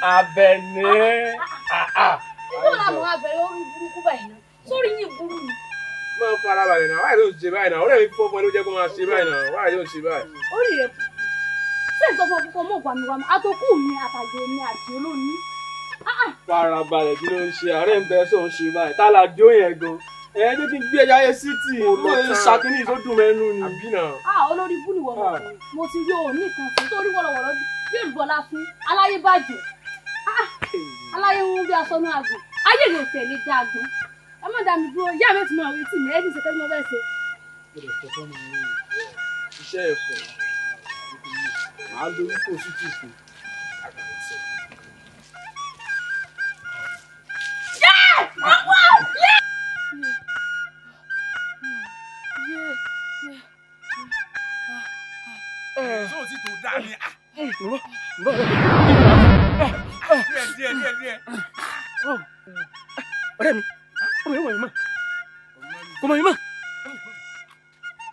Àbẹ̀ní. Nígbà làwọn abẹ̀rẹ̀ orí burúkú báyìí náà sórí yìí burú ni. Máa fara balẹ̀ náà, wáyé ló ń ṣe báyìí náà, ọ̀rẹ́ mi fọ́ fún ẹ ló jẹ́ kó máa ṣe báyìí náà, wáyé ló ń ṣe báyìí. Orí rẹ̀ ṣé n sọ fún ọ kókó mọ̀ wàmí wàmí àtọkù mi àtàgbè mi àti olómi. Fara balẹ̀, kí ló ń ṣe àárẹ̀ ń bẹ sóun ṣe báyìí, tá la dé òyìn gan. Ẹ jẹ́ kí n gbé ẹja ayé sítì, ló ń ṣàkíní tó dùn mẹ́nu ni. Àbí náà. Ah, olórí bú ni wọ́n mọ̀, mo ti rí òun nìkan fún torí wọ́lọ́wọ́lọ́ bí olùbọ́lá fún aláyé bàjẹ́. Aláyé ń bí aṣọ náà àgbò, ayé yóò tẹ̀lé dáa gan. Ẹ má dá mi dúró, ìyá mi ti máa retí mi, ẹ ní ìṣèkẹ́ tí mo fẹ́ ṣe. Iṣẹ́ ẹ̀fọ́ màá lórí kò sí tì fún. Sóò tí tó dáa ni. Díẹ̀ díẹ̀ díẹ̀ díẹ̀. Ọ̀rẹ́ mi, ọmọ yẹn wọ̀ mí mọ̀, kò mọ̀ mí mọ̀,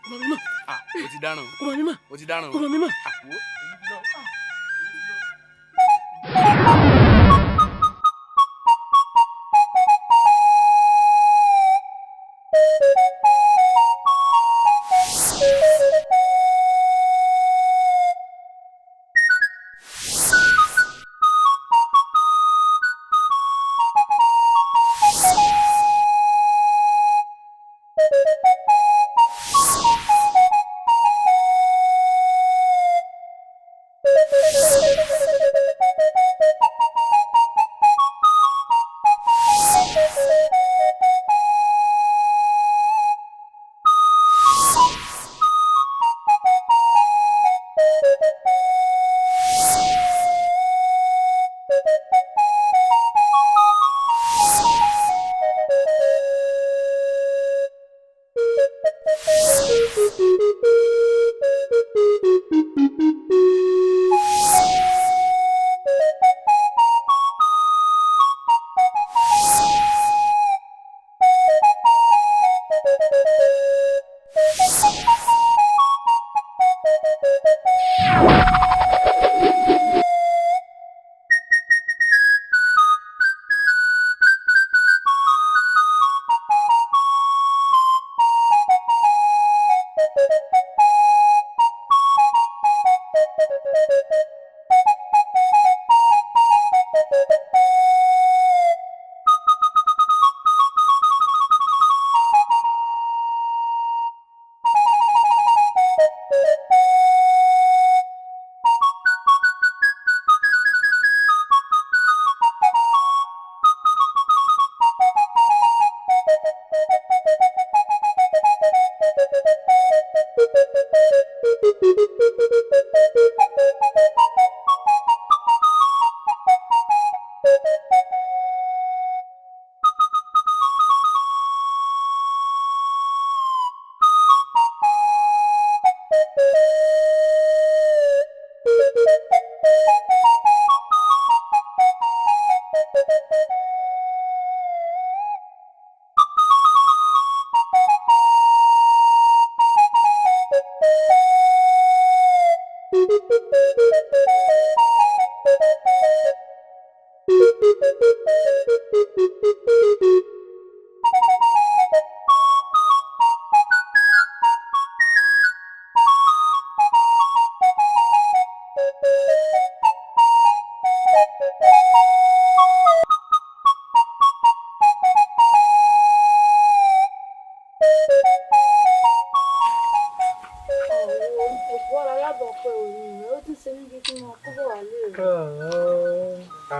kò mọ̀ mí mọ̀. O ti dáràn. Kò mọ̀ mí mọ̀. O ti dáràn. Kò mọ̀ mí mọ̀.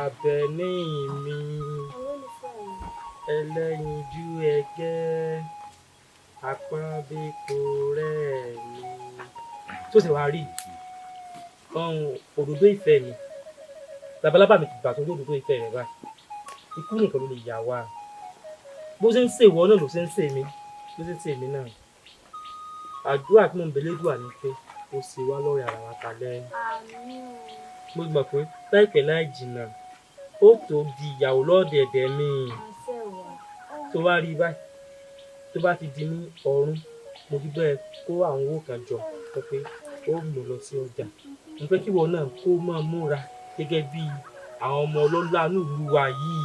Àbẹ̀ní mi, ẹlẹ́yinjú ẹgẹ́, apábíko rẹ̀ mi. Tó sì wáá rí ọ̀hún òdòdó ìfẹ́ mi, labalábá mi ti bà sórí òdòdó ìfẹ́ rẹ̀ báyìí. Ikú nìkan ló lè yà wá. Bó ṣe ń ṣe ìwọ náà ló ṣe ń ṣe mí, ló ṣe ń ṣe mí náà. Àdúrà tí mò ń belédùà ni pé ó ṣe wá lọ́rẹ̀ ara wa kalẹ̀. Mo gbà pé láìpẹ́ láì jìnnà ó tó di ìyàwó lọ́dẹ̀ẹ̀dẹ̀ mi. Tó wá rí báyìí, tó bá ti di ní ọ̀run, mo ti bẹ́ẹ̀ kó àwọn owó kan jọ sọ pé ó mú lọ sí ọjà. Mo fẹ́ kí ìwọ náà kó máa múra gẹ́gẹ́ bí Àwọn ọmọ ọlọ́lá inú ìlú wa yìí.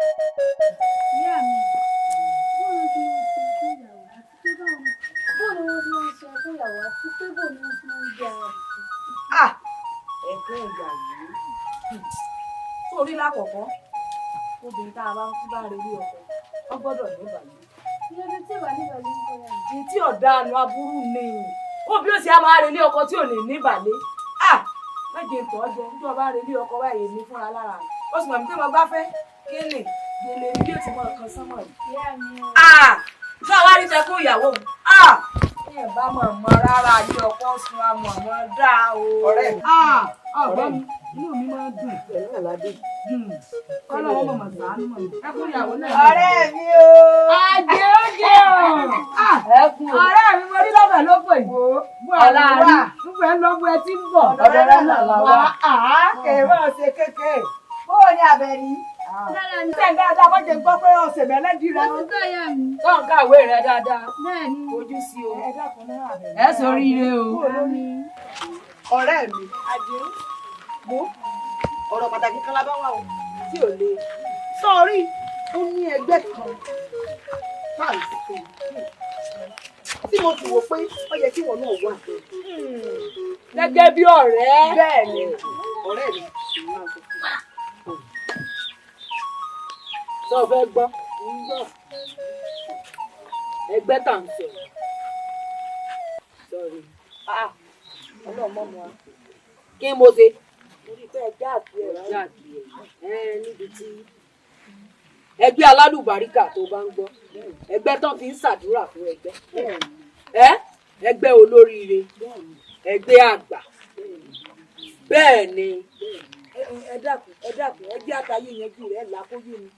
Ìyá mi, bóòlù tí wọ́n ṣe fún ìyàwó àti pé bóòlù wọn tí wọ́n ṣe fún ìyàwó àti pé bóòlù wọn tí wọ́n ń gbé ara rẹ̀. Ah! Ẹ̀kún ìyàwó. Sórí lákọ̀ọ́kọ́, obìnrin tá a bá ń bá relé ọkọ, ó gbọ́dọ̀ ní ìbàlẹ̀. Ìyẹn tí ìwà níbàlẹ̀ ń kọ́ yàrá. Ní tí ọ̀daràn aburú ni. Ó bí ó ṣe á máa relé ọkọ tí ò ní ní ìbàlẹ̀. Ah! Méje ń tọ́ jẹ, níjọ́ bá relé ọkọ báyìí ní fúnra lára mi. Ó sì mọ̀ mí pé mo gbáfẹ́. Kí ni? Gèlè mi yóò ti mọ ọkàn sánmọ̀ yìí. Ìyá mi o. Ah! Ṣé àwa rí tẹkún ìyàwó mi? Ah! Ẹ bá mọ̀ mọ́ rárá ayé ọkọ sun amọ̀ mọ́ dáa o. Ọ̀rẹ́ mi. Ah! Ọ̀gbọ́n mi, inú mi máa ń dùn. Pẹ̀lú àládé. Kọ́lọ́ wọn mọ̀mọ́ sàánú mọ̀ mi. Ẹkún ìyàwó náà. Ọ̀rẹ́ mi o. Àjẹ́ ó jẹ́ ọ̀. Ẹkún o. Ọ̀rẹ́ mi mo rí lọ́bẹ̀ lóko yìí. Bú ọ̀la rí. Nfẹ̀ ń lọ bú ẹ tí ń bọ̀. Ọ̀dọ̀ rẹ náà la wà. Kèé mọ̀ ṣe kékeré. Bóò ni Àbẹ̀ní? Dára ni. Ṣé ń dáadáa wọ́n jẹ gbọ́ pé ọ̀sẹ̀ mẹ́lẹ́dì rẹ? Mo ti gbọ́ ìyá mi. Tọ́ ń kàwé rẹ dáadáa. Bẹ́ẹ̀ ni. Ojú sí o. Ẹ dákun náà Àbẹ̀ní. Ẹ ṣoríire o. Ọ̀rẹ́ mi, Àdìó, mo ọ̀rọ̀ pàtàkì kan la bá wà o tí ò le. Sọ́ọ̀rí, ó ní ẹgbẹ́ kan tá à ń ṣe tí mo sì wò pé ó yẹ kí wọn náà wà bẹ́ẹ̀. Gẹ́gẹ́ bí ọ̀rẹ́. Bẹ́ẹ̀ ni, ọ̀rẹ́ mi, èmi máa ń sọ fún un. Sọ fẹ́ gbọ́. Ẹgbẹ́ tà ń sọ. Sọ̀rí. Ọlọ́run mọ̀ mọ́ wa. Kí n mo ṣe? Torí pé ẹjẹ́ àti ẹ̀rọ. Jáde ẹ̀ níbi tí ẹgbẹ́ alálùbáríkà tó bá ń gbọ́. Ẹgbẹ́ tán fi ń ṣàdúrà fún ẹgbẹ́. Ẹ ẹgbẹ́ olóríire. Ẹgbẹ́ àgbà. Bẹ́ẹ̀ ni. Ẹ dákun, ẹ dákun, ẹ jẹ́ àtàyè yanjú rẹ̀ làkójú ni.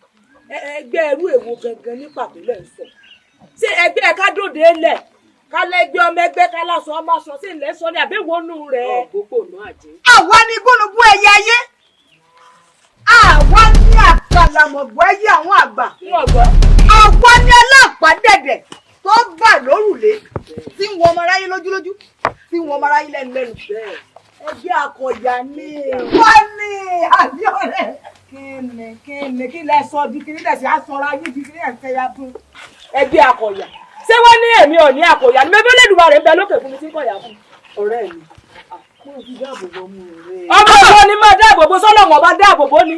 Ẹgbẹ́ ẹrú èwo gangan ní pàtó lẹ̀ ń sọ. Ṣé ẹgbẹ́ kádòdé lẹ̀? Kálẹ́gbẹ́ ọmọ ẹgbẹ́ kálásọ ọmọ aṣọ sí ilẹ̀ sọ ni àbí wọnú rẹ̀? Ọ̀gbọ́gbò náà jẹ́. Àwa ni gúnugún ẹyẹ ayé. Àwa ni àkàlàmọ̀gbọ̀ ẹyẹ àwọn àgbà. Àwa ni alápàdẹ̀dẹ̀ tó bà lórùlé tí ń wọ ọmọ aráyé lójúlójú tí ń wọ ọmọ aráyé lẹ́nu lẹ́nu. Ẹgbẹ́ akọ̀yà ni. Wọ́n ní àbí ọ̀rẹ́. Kíni kíni kí lẹ sọ di kíni lẹ sì á sọra yín di kíni ẹ̀ ń fẹ́ ya fún. Ẹgbẹ́ akọ̀yà. Ṣé wọ́n ní èmi ò ní akọ̀yà ni? Mẹ́bí Olódùmarè ń bẹ lókè fún mi tí ń kọ̀yà fún. Ọ̀rẹ́ mi, mo fi dáàbò bo ọmú rẹ. Ọmọ ìwọ ni máa dáàbò bo sọ́nà wọn bá dáàbò bo ni.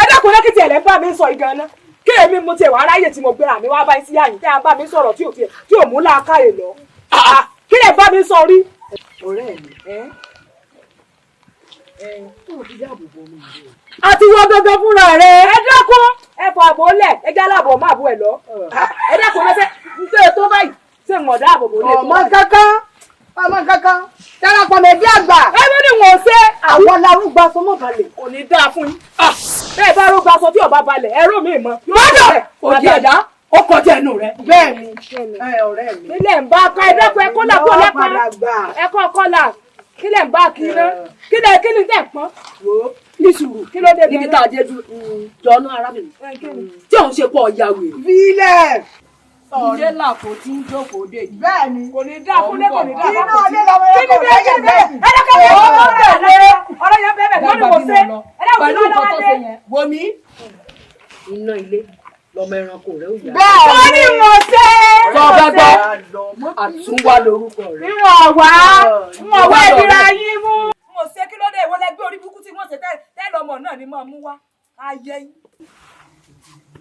Ẹ dákun lẹ́kìtì ẹ̀ lẹ́ bá mi sọ ìgan náà. Kí èmi mo tiẹ̀ wá ráyè tí mo gbéra mi wá bá sí àyìn tí a bá mi sọ̀rọ̀ tí ò tiẹ̀ tí ò mú làákàyè lọ. Kí lè bá mi sọ rí? Ọ̀rẹ́ mi, mo fi dáàbò bo ọmú rẹ. Àti wọ gangan fúnra rẹ. Ẹ dákun ẹ fọ àbò lẹ̀ ẹ jẹ́ aláàbọ̀ má bò ẹ lọ. Ẹ dákun lọ́sẹ̀ ń tó báyìí ṣé ń ọ̀dà àbò bò lè tó Ọmọ báyìí. kankan, ọmọ kankan, darapọ̀ mẹ́bí àgbà. Ẹ bá ní wọn ṣe Àwọn larúgbà sọmọ balẹ̀. kò ní dáa fún yín. Bẹ́ẹ̀ bá rúgba aṣọ tí ọba balẹ̀ ẹ̀rọ mi mọ́. Gbọ́dọ̀ òdì ẹ̀dá ó kọjá ẹnu rẹ. Bẹ́ẹ̀ni, ẹ ọ̀rẹ́ mi. Nílẹ̀ ń bá ká ẹ dákun ẹ kọ́là kó lẹ́pa Padà gbà. ẹ kọ́ kọ́là kílẹ̀ ń bá kí ná kílẹ̀ kí ni tẹ̀ pọ́n. Wò ó ní sùúrù Kí ló dé níbi tá a dé dúró jọ̀ọ́nà arábìnrin tí òun ṣe pọ̀ ọ̀ya wèrè. Bílẹ̀. Ilé làkó tí ń jókòó dè ní. Bẹ́ẹ̀ni. Kò ní dáa fúnlé kò ní dáa Iná fún ilé lọmọ Kí ni ẹ̀kọ́ bẹ́ẹ̀ lẹ́yìn bẹ́ẹ̀ bẹ́ẹ̀. ẹ dákun ẹ kọ́ bẹ́ẹ̀ ọ̀rọ̀ yẹn bẹ́ẹ̀ bẹ́ẹ̀ lórí mo ṣe ẹ dákun Pẹ̀lú kí ló nǹkan tó wá ṣe dé. yẹn. Wò mí. Iná ilé lọmọ ẹranko rẹ ó yá. Ó ní mo ṣe. Tọ́ ọ bá gbọ́, àtúnwá lorúkọ rẹ. Ìwọ̀n wá ìwọ̀n wá ìdíra yín mú. Mo ṣe kí ló dé ìwọ lẹgbẹ́ orí burúkú tí wọ́n ṣe tẹ́ lọ́mọ náà ni mo mú wá. Ayé yín.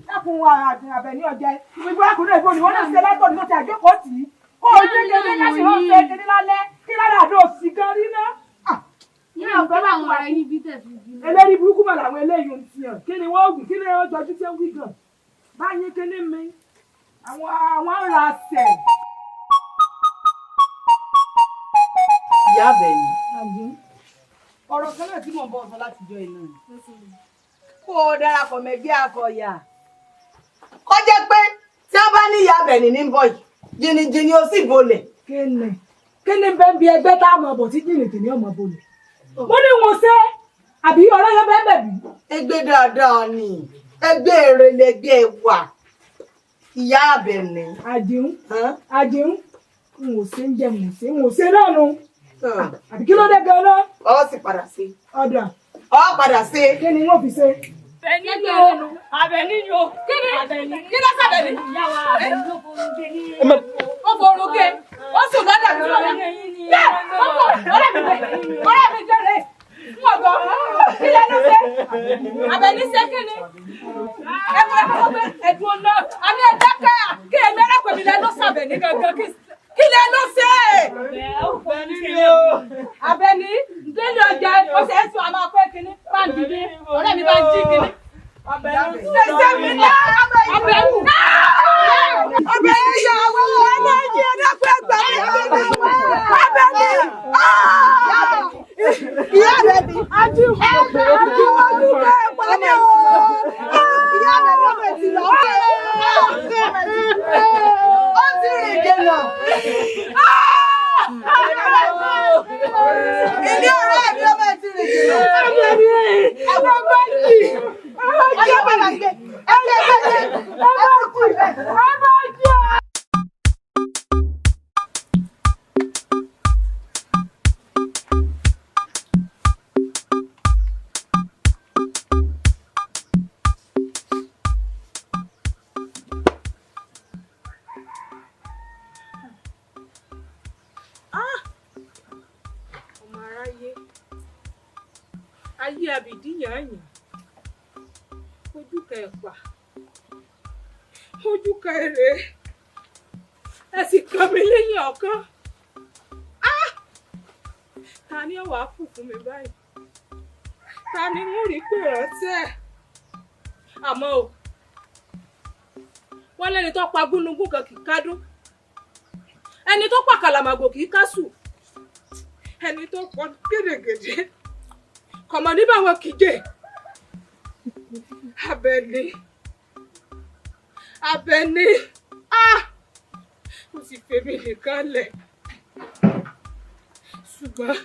Dákun wa Àbẹ̀ní ọ̀jẹ̀ ìgbìgbọ́ àkùnrin ìbò ni wọ́n náà ṣe látọ̀ ní ọ̀sẹ̀ àjókòó tì í. Kó o jẹ́ kéde ká sì rán ṣe kéde lálẹ́ kí lára àdó òsì gan rí ná. Ìyá ọ̀gá làwọn ọ̀rẹ́ yín bí tẹ̀ fi bí. Eléyìí burúkú mọ̀ làwọn eléyìí ń tiẹ̀. Kí ni wọ́n wù kí ni wọ́n jọjú tí ń wí gan? Báyìí kíní mi, àwọn ń ra sẹ̀. Ìyá Àbẹ̀ní. Ọ̀rọ̀ kan náà tí mò ń bọ̀ sọ látijọ́ iná ni. Kó o darapọ̀ mẹ́gbẹ́ akọ̀yà. Kó jẹ́ pé tí wọ́n bá ní ìyá Àbẹ̀ní ní bọ̀ yìí, jìnnìjìnnì ó sì bolẹ̀. Kíni kíni bẹ́ẹ̀ bí ẹgbẹ́ tá a mọ̀ bọ̀ tí jìnnìjìnnì ọmọ bolẹ̀. Mo ní wọn ṣe àbí ọ̀rọ̀ yẹn bẹ́ẹ̀ bẹ̀ bí. Ẹgbẹ́ dáadáa ni, ẹgbẹ́ èrè lẹgbẹ́ wà. Ìyá Àbẹ̀ní. Àdìún àdìún n ò ṣe ń jẹ n ò ṣe n ò ṣe náà nu. Àbí kí ló dé gan-an? Ọ sì padà sí. Ọ̀dà. Ọ padà sí. Kí ni wọ́n fi ṣe? Àbẹ̀ní ni o. Àbẹ̀ní ni o. Kí ni? Kí ló sàbẹ̀ní? Ìyá wa Àbẹ̀ní ló forun gé ní. Ó forun gé. Ó sùn lọ́dà mi lọ́dà. Bẹ́ẹ̀ ó fọ ọ̀rẹ́ mi jẹ́ ọ̀rẹ́ mi jẹ́ rẹ̀. Fún ọ̀gọ́. Kí lẹ ló ṣe? Àbẹ̀ní ṣe kí ni? Ẹ̀kọ́ ẹ̀kọ́ pé ẹ̀dùn náà. Àmì ẹ̀dá kẹ́ kí ẹ̀mí ẹ̀rọ mi lẹ ló sàbẹ̀ní gangan kí lẹ ló ṣe? Àbẹ̀ní délé ọjà ọ̀sẹ̀ ẹ̀sùn àmọ́ akọ́ ẹ̀kíní bá ń dìde ọ̀rẹ́ mi bá ń jí kíní. Ṣé mi ní Àbẹ̀ní? Àbẹ̀ní ìyàwó ọmọ ẹ̀jẹ̀ ẹ̀dá pé ẹgbàá mi. Àbẹ̀ní. Ìyá Àbẹ̀ní. Ajú ajú ojú bẹ́ẹ̀ pàdé o. Ìyá Àbẹ̀ní ọmọ ẹ̀ ti lọ. Ó ti rìn jìnnà. Ilé ọ̀rẹ́ mi ọmọ ẹ̀ ti rìn jìnnà. Àbẹ̀ní ẹ̀wọ̀n méjì. Ọjọ́ padà gbé. Ẹgbẹ́ ẹgbẹ́ ẹgbẹ́ kú ilẹ̀. Ọmọ aráyé ayé abìdí yànyàn ojú kan ẹ̀pà ojú kan èrè ẹ sì kàn mí lẹ́yìn ọ̀kan. Ta ni ó wàá kù fún mi báyìí? Ta ni ń rí pé rántí ẹ̀? Àmọ́ o, wọ́n lẹ́ni tó pa gúnugún kan kì í kádùn, ẹni tó pa kàlàmàgbò kì í kásù, ẹni tó pọ̀ gèdègèdè kọ̀mọ̀ níbà wọn kì í jẹ. Àbẹ̀ní Àbẹ̀ní ó sì fèmí nìkan lẹ̀, ṣùgbọ́n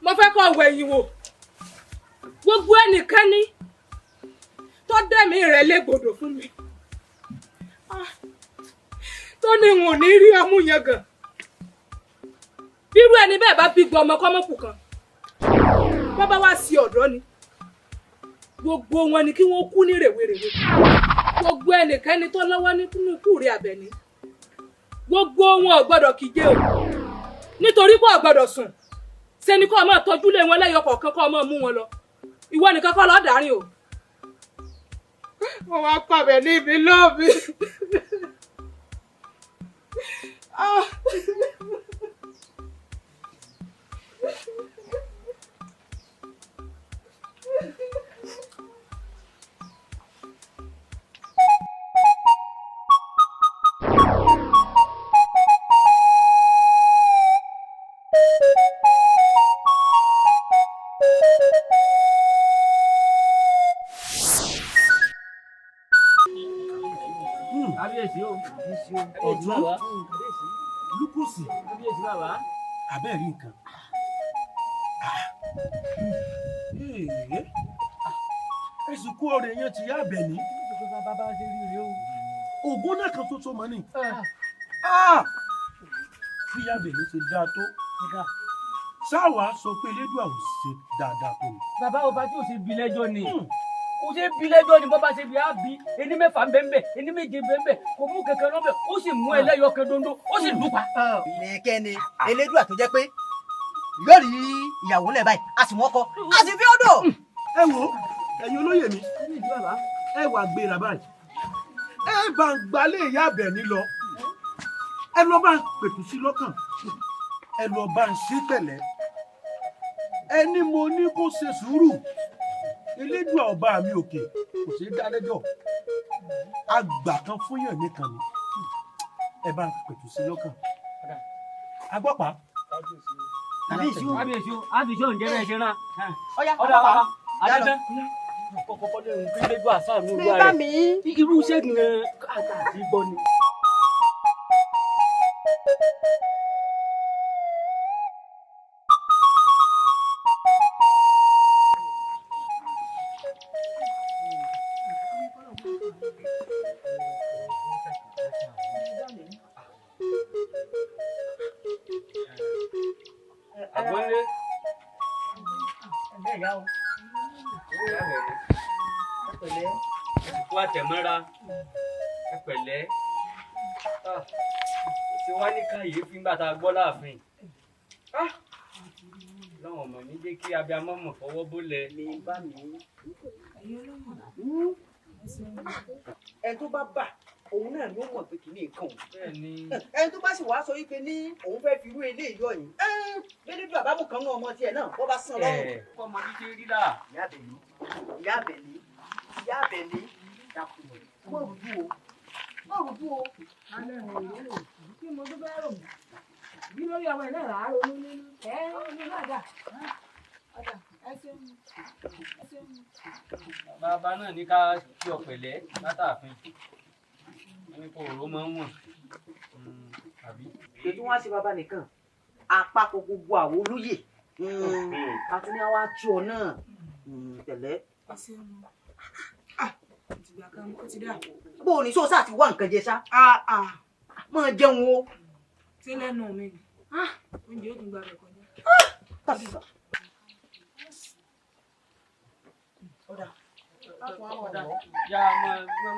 mo fẹ́ kó wẹ̀yìn wò gbogbo ẹnikẹ́ni tó dẹ̀mí rẹ̀ légbodò fún mi, tó ní n ò ní rí ọmú yẹn gan. Bírú ẹni bẹ́ẹ̀ bá bí gbọ́ ọmọ kọ́mọ́kù kan, wọ́n bá wá sí ọ̀dọ́ ni, gbogbo wọn ni kí wọ́n kú ní rèwerèwe. Gbogbo ẹnikẹ́ni tó lọ́wọ́ nínú ikú rẹ̀ Àbẹ̀ní, gbogbo wọn ò gbọ́dọ̀ kígbe o, nítorí pé ò gbọ́dọ̀ sùn. Ṣe ni kó o máa tọ́jú lé wọn lẹ́yọ kọ̀ọ̀kan, kó o máa mú wọn lọ. Ìwọ nìkan kọ́ lọ́ọ́ dárín o. Wọ́n wá pàbẹ̀ ní ibi lóòbí. Ọ̀tún lukusi abẹ́ẹ̀rí nǹkan. Ẹ sì kú ọ̀rẹ́ yẹn ti yá Àbẹ̀ní. Ògùn náà kan ṣoṣo mọ́ ni. Bí Àbẹ̀ní ṣe dáa tó, sáwà sọ pé Elédùà ò ṣe dáadáa tó ni. Bàbá ọba tí ò ṣe bí lẹ́jọ́ ni, kò ṣe bí lẹ́jọ́ ni. Bọ́ba ṣe bí á bí ẹni mẹ́fà ń bẹ́ẹ̀ bẹ́ẹ̀, ẹni méje ń bẹ́ẹ̀ bẹ́ẹ̀, kò mú kankan lọ́bẹ̀, ó sì mú ẹlẹ́yọ kan dondo, ó sì lù pa. Nìkẹ́ni Elédùà tó jẹ́ pé yóò rí ìyàwó ńlẹ̀ báyìí, a sì mọ́kọ, a sì fi ọdọ̀. Ẹ wo ẹ̀yin olóyè mi, ẹ wà gbéra báyìí, ẹ bá ń gbalé ìyá Àbẹ̀ní lọ, ẹ lọ bá ń pẹ̀tù sí lọ́kàn, ẹ lọ bá ń ṣe pẹ̀lẹ́. Ẹni mo ní kó ṣe sùúrù, Elédùà ọba mi òkè kò ṣeé dá lẹ́jọ́, àgbà kan fún yàn nìkan ni. Ẹ bá ń pẹ̀tù sí lọ́kàn. Agbọ́pá. Kábíyèsí o. Kábíyèsí o, kábíyèsí o, ǹjẹ́ bẹ́ẹ̀ ṣe rán. Ọ̀yá ọ̀dà agbọ́pá. Adẹ́tẹ́. Kọ́kọ́ lè rìn kí Elédùà ṣàánú Ní olúwa bá rẹ̀. mi. Irú iṣẹ́ gan-an àti gbọ́ ni. yá o. Ẹ pẹ̀lẹ́. Kó àtẹ̀mọ́ra, ẹ pẹ̀lẹ́. Ṣé wá ní kàyéfì ńgbà tá a gbọ́ láàfin? Lọ́wọ́n mọ̀ ní jẹ́ kí abiyamọ mọ̀ fọwọ́ bólẹ̀. Mi bá mi. Ẹni tó bá bà òun náà ló mọ̀ pé kìíní nǹkan òun. Ẹni tó bá sì wá sọ wípé ní òun fẹ́ fi irú eléyìí yọ yìí. Bẹ́ẹ̀ni bí bàbá mú kan náà ọmọ tiẹ̀ náà wọ́n bá sàn lọ́rùn. Kọ́ ọmọ dídé rí là. Ìyá Àbẹ̀ní, Ìyá Àbẹ̀ní, Ìyá Àbẹ̀ní, dákun mọ̀ rújú o, mọ̀ rújú o. Alẹ́ rẹ̀ ló kí mo tó bẹ́ẹ̀ rò mí. Bí lórí ọmọ ẹ̀ náà rà á ronú nínú. Ẹ ronú náà dà. Ọ̀dà ẹ ṣeun. Ẹ ṣeun. Bàbá náà ní ká kí ọ pẹ̀lẹ́ látàfin. Ẹni kò rò máa ń wọ̀n. Àbí? Ètò wọn á ṣe bàbá nìkan. Àpapọ̀ gbogbo àwọn olóyè. Àtúní àwa tí ọ náà pẹ̀lẹ́. Ẹ ṣeun. Ìgbà kan ó ti dà. Bó o ní sọ́ọ́sà ti wá nǹkan jẹ ṣá. Máa jẹun o. Ṣé lẹ́nu mi ni? Oúnjẹ ó tún gba abẹ kọjá. Yá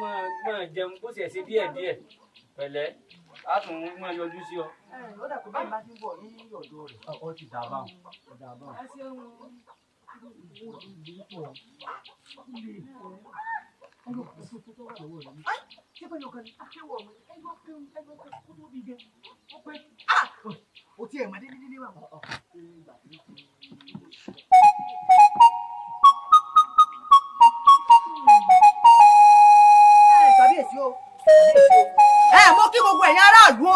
máa jẹun kó sì ẹ̀ ṣe díẹ̀ díẹ̀ pẹ̀lẹ́ á tún máa yọjú sí ọ. Ó dà pé báyìí bá ti ń bọ̀ ní ọ̀dọ̀ rẹ̀. Ó ti dà báwọn. Ẹ ṣeun o. O tiẹ̀ mọ̀ délé délé wà. Kábíyèsí o. Ẹ mo kí gbogbo ẹ̀yin aráàlú o.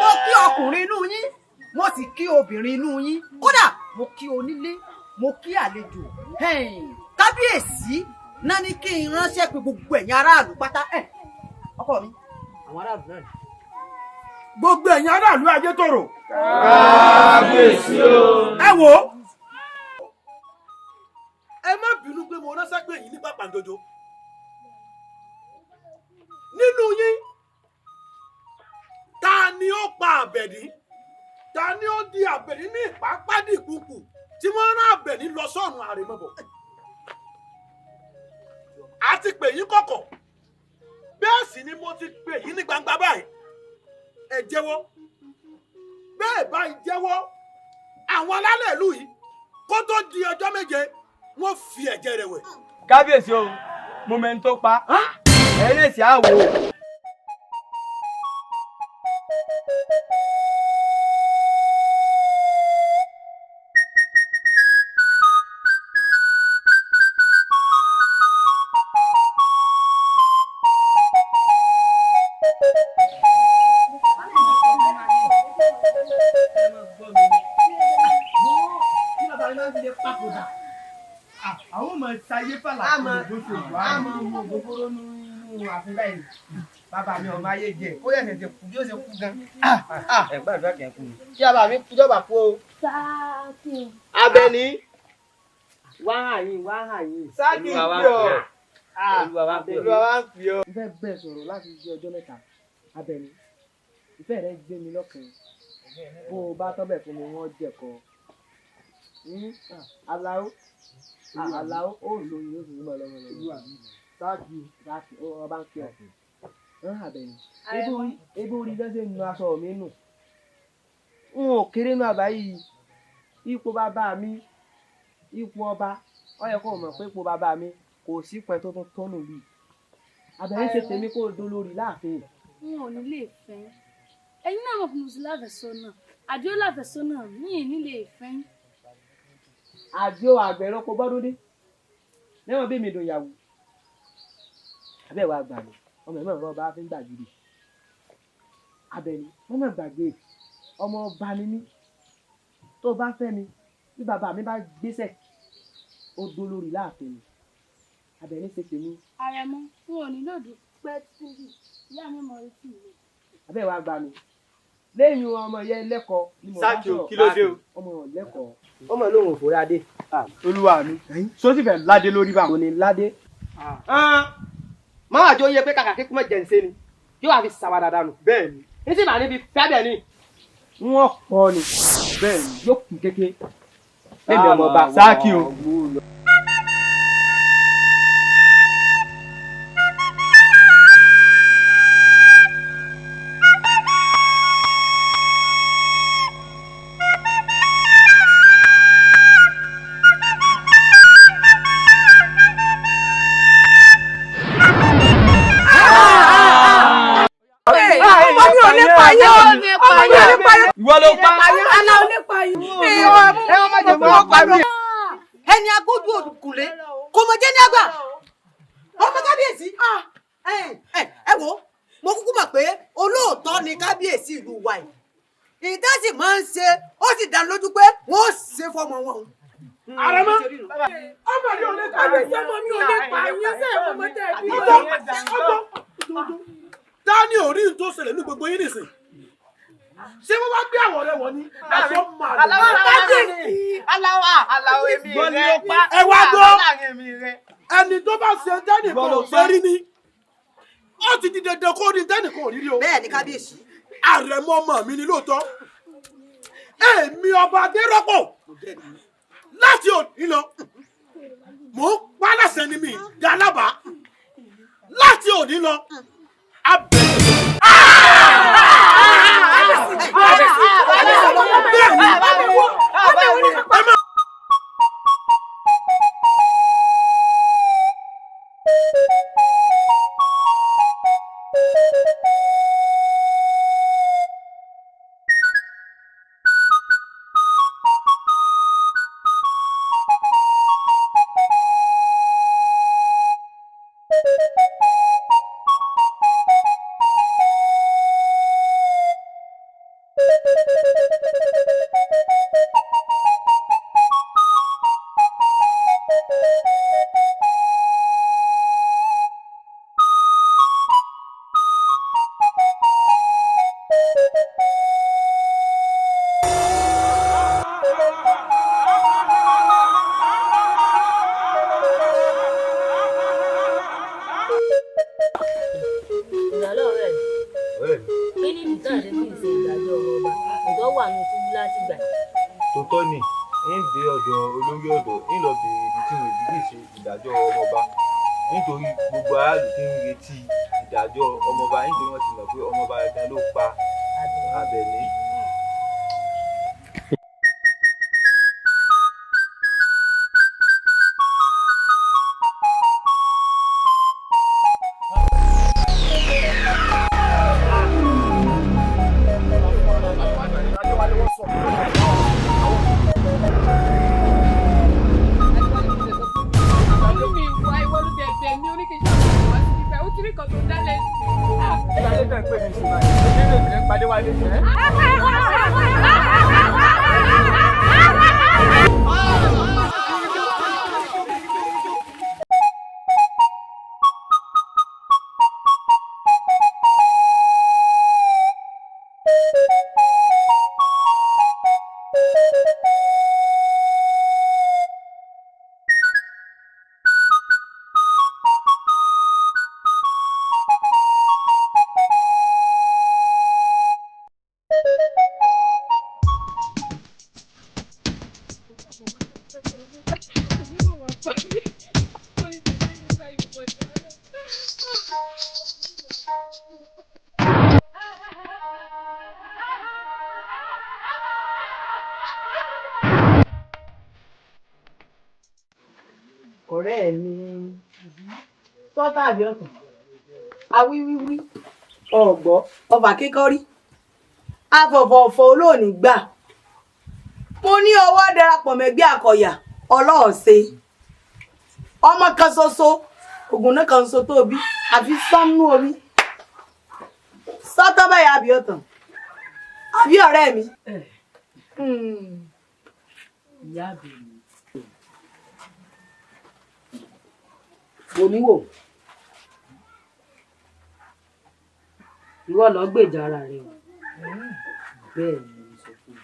Mo kí ọkùnrin inú yín, mo sì kí obìnrin inú yín. Kódà mo kí onílé, mo kí àlejò. Kábíyèsí náà ní kí n ránṣẹ́ pé gbogbo ẹ̀yin aráàlú pátá. Ọkọ mi, àwọn aráàlú náà ni. Gbogbo ẹ̀yin aráàlú Ajétòrò. Kábíyèsí o. Ẹ wò ó. Ẹ má bínú pé mo ránṣẹ́ pé yín ní pàpàǹdodo. Nínú yín, ta ni ó pa Àbẹ̀ní? Ta ni ó di Àbẹ̀ní ní ìpápádìkùkù tí wọ́n rán Àbẹ̀ní lọ sọ́run àrèmabọ̀? A ti pè yín kọ̀kọ̀. Bẹ́ẹ̀ sì ni mo ti pè yín ní gbangba báyìí. Ẹ jẹ́wọ́. Bẹ́ẹ̀ báyìí jẹ́wọ́. Àwọn alálẹ̀ ìlú yìí kó tó di ọjọ́ méje wọ́n fi ẹ̀jẹ̀ rẹ̀ wẹ̀. Kábíyèsí o, mo mẹ́ni tó pa. Ẹ̀yin lè ṣe àwò. Àwọn ọmọ ṣayé fàlà kò bó ṣe wà. A máa mú ògógóró nínú ààfin báyìí. Bàbá mi ọmọ ayé jẹ, ó yẹ ṣẹ̀ṣẹ̀ kú bí ó ṣe kú gan. Ẹ gbàdúrà kẹ́ kú ni. Kí bàbá mi kújọba kú o. Sáàkì o. Abẹ́ní. Wá hàn yín, wá hàn yín. Sáàkì ń pè ọ́. Olúwa wa ń pè ọ́. Olúwa wa ń pè ọ́. Mo fẹ́ bẹ́ẹ̀ sọ̀rọ̀ láti di ọjọ́ mẹ́ta. Abẹ́ní, ìfẹ́ rẹ gbé mi lọ́kàn. Bó o bá tọ́bẹ̀ fún mi, wọ́n jẹ̀kọ. Aláó, Aláó, ó lóyún ó sì ń bọ̀ lọ́wọ́ lọ́wọ́. Sáàkì, sáàkì, ọba ń pè ọ́. Ń Abẹ́ní. Ebo orí lọ́sẹ̀ nu aṣọ mi nù. N ò kéré nù àbáyé. Ipò bàbá mi, ipò ọba, ó yẹ kó o mọ̀ pé ipò bàbá mi kò sí pẹ́ tó tún tọ́nù bíi. Abẹ́ní ṣe tèmi kó o dolórí láàfin. N ò ní lè fẹ́. Ẹ̀yin náà mọ̀ pé mo ti láfẹ̀sọ́nà. Àdìó láfẹ̀sọ́nà mi ì ní lè fẹ́. Àdìó àgbẹ̀rọ̀kọ bọ́dún dé. Lẹ́wọ̀n bí mi dùn ìyàwó. Abẹ́ wa gbà mí, ọmọ ẹ̀mọ́ ìrọ̀ ọba fi ń gbàgede. Abẹ́ní, wọ́n má gbàgbé ọmọ ọba ni mí. Tó o bá fẹ́ mi, bí bàbá mi bá gbéṣẹ̀, ó dolórí láàfin mi. Abẹ́ní ṣe tèmi. Àrẹ̀mọ, n ò ní lòdù pẹ́ títí ìyá mi mọ̀ retí mi. Abẹ́ wa gbà mí. Lẹ́yìn ọmọ yẹn lẹ́kọ̀ọ́ ni mo bá Sáàkì o, sọ̀rọ̀ kí ló dé o? Ọmọ lẹ́kọ̀ọ́. Ọmọ lóhùn òfòrè adé. Olúwa mi, sọ sì fẹ́ ládé lórí bá. Kò ní ládé. Máa jọ yẹ pé kàkà kíkú mọ̀ jẹ̀ǹsẹ̀ ni, yóò wá fi ṣàwàdà dànù. Bẹ́ẹ̀ni. Ní sì máa níbi fẹ́ bẹ̀ ni. Wọ́n pọ̀ ni. Bẹ́ẹ̀ni. Yóò kù kéke. Lèmi ọmọ ọba. Sáàkì o. Ọmọ mi ò lè pa yín o. Ọmọ mi ò lè pa yín. Ìwọ ló pa. Àlà ò lè pa yín. Ẹ wọ́n má jẹ́ mọ́ pa mí. Ẹni agbójú òkùnlé kò mọ̀ jẹ́ ní àgbà ọmọ kábíyèsí. Ẹ wo, mo kúkú mọ̀ pé olóòótọ́ ni kábíyèsí ìlú wa yìí, ìdásí máa ń ṣe, ó sì dá lójú pé wọ́n ó ṣe fọmọ wọn. Àrẹ̀mọ. Ọmọ mi ò lè pa yín. Ọmọ mi ò lè pa yín. Ṣé ẹ mọ̀ tẹ́ ẹ bí? Ta ni ò rí n tó ṣẹlẹ̀ ní gbogbo yín nìsín? Ṣé wọ́n wá gbé àwọ̀ rẹ wọ̀ ni? Aṣọ màlúù. Aláwọ̀ aláwọ̀ èmi rẹ. Ẹ wá gbọ́, ẹni tó bá ṣe tẹ́nìkan ò ṣe rí ni, ó ti di dandan kó rí tẹ́nìkan ò rí rí o. Bẹ́ẹ̀ ni kábíyèsí. Àrẹ̀mọ ọmọ mi ni lóòótọ́. Èmi ọba Adérọ́pò láti òní lọ, mò ń pa láṣẹ ni mi dá lábàá láti òní lọ. Ìyálọ́ rẹ̀, kí ni ìdí tàn ṣe fi ṣe ìdájọ́ ọmọ ọba nǹkan wà ní túbú láti gbà? Tòótọ́ ni, ń dé ọ̀dọ̀ olórí ọ̀dọ́, ń lọ bèèrè ibi tí wọn ìbí ṣe ìdájọ́ ọmọọba, nítorí gbogbo aráàlú ti ń retí ìdájọ́ ọmọọba, nítorí wọ́n ti mọ̀ pé ọmọọba gan ló pa Àbẹ̀ní. Ọ̀rẹ́ mi, sọ́tà àbí ọ̀tàn, awíwíwí ọ̀gbọ́ ọfà kíkọ́rí, afọ̀fọ̀fọ̀ olóòní gbà. Mo ní ọwọ́ darapọ̀ mẹ́gbẹ́ àkọ̀yà ọlọ́ọ̀ṣe, ọmọ kan ṣoṣo ògùn náà kan ṣoṣo tó bí àfi sánú omi. Sọ́tọ́ báyà àbí ọ̀tàn àbí ọ̀rẹ́ mi. Ìyá àbẹ̀ní, wòmí wò, ìwọ lọ gbèjà ara rẹ o. Bẹ́ẹ̀ ni mo sọ fún ọ.